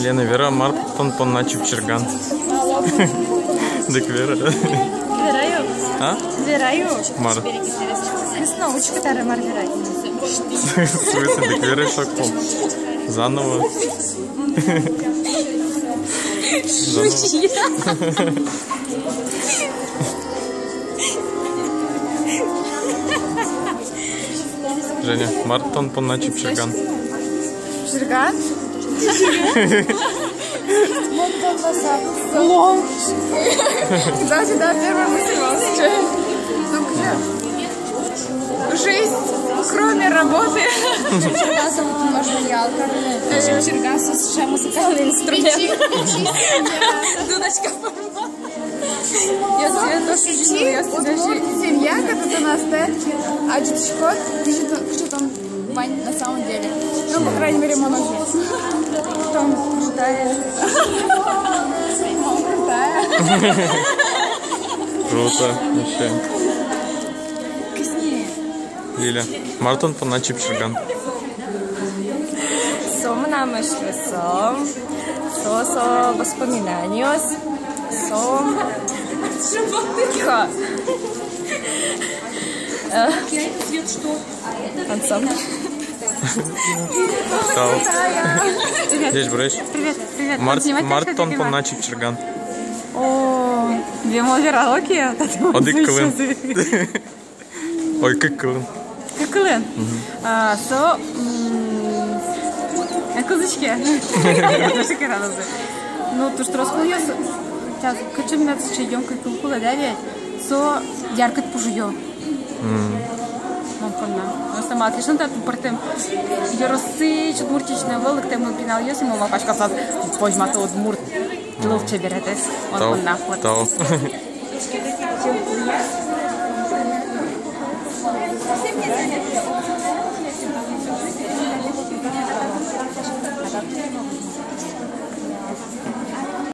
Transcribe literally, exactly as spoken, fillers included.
Лена, вера, мар тон понна чипчирган? Дык вера. Вераю. А? Вераю. Мар? Кызьы но учкы табере, мар верай. В смысле, дык вера шок пол. Заново. Заново. Женя, мар тон понна чипчирган? Чипчирган? Мон понна со. Лол. Да, да, первая мысль у вас. Чё? Ну, где? Жизнь, кроме работы. Чипчирган со, может, ялка. Чипчирган со, музыкальный инструмент. Дудочка. Я свет тоже вижу, я удмурт семья, как это нас, да? А чё ты шкод? Ты что, ты что там, Вань, на самом деле? Ну, по крайней мере, мон озьы. Там крутая. Мон крутая. Круто, вообще. Кисни. Лиля, мар тон понна чипчирган? Со мынам эшле, со, со, со воспоминаниос, со. Тихо. Э, ансамбль. Тау. Ӟечбуресь. Привет, привет. Мар, мар тон понна чипчирган? О, бемоль вералоке. Одӥг кылын. Ой, кык кылын. Кык кылын? Мгм. А, со, м, э, кылзӥське. Тоже кык кылын. Ну, туж трос кылъёс, сейчас, кыӵе мед сыӵе ёмкой кыл кулэ, да ведь? Со яркыт пужыё. Мгм. Мон понна. Просто малы ке шуоно, татын пӧртэм ёросысь, Удмуртиысь но ӧвӧл, лыктэмын пиналъёс, и мон малпасько, аслаз возьмато удмурт лулчеберетэз. Мон понна. Тау, вот. Тау.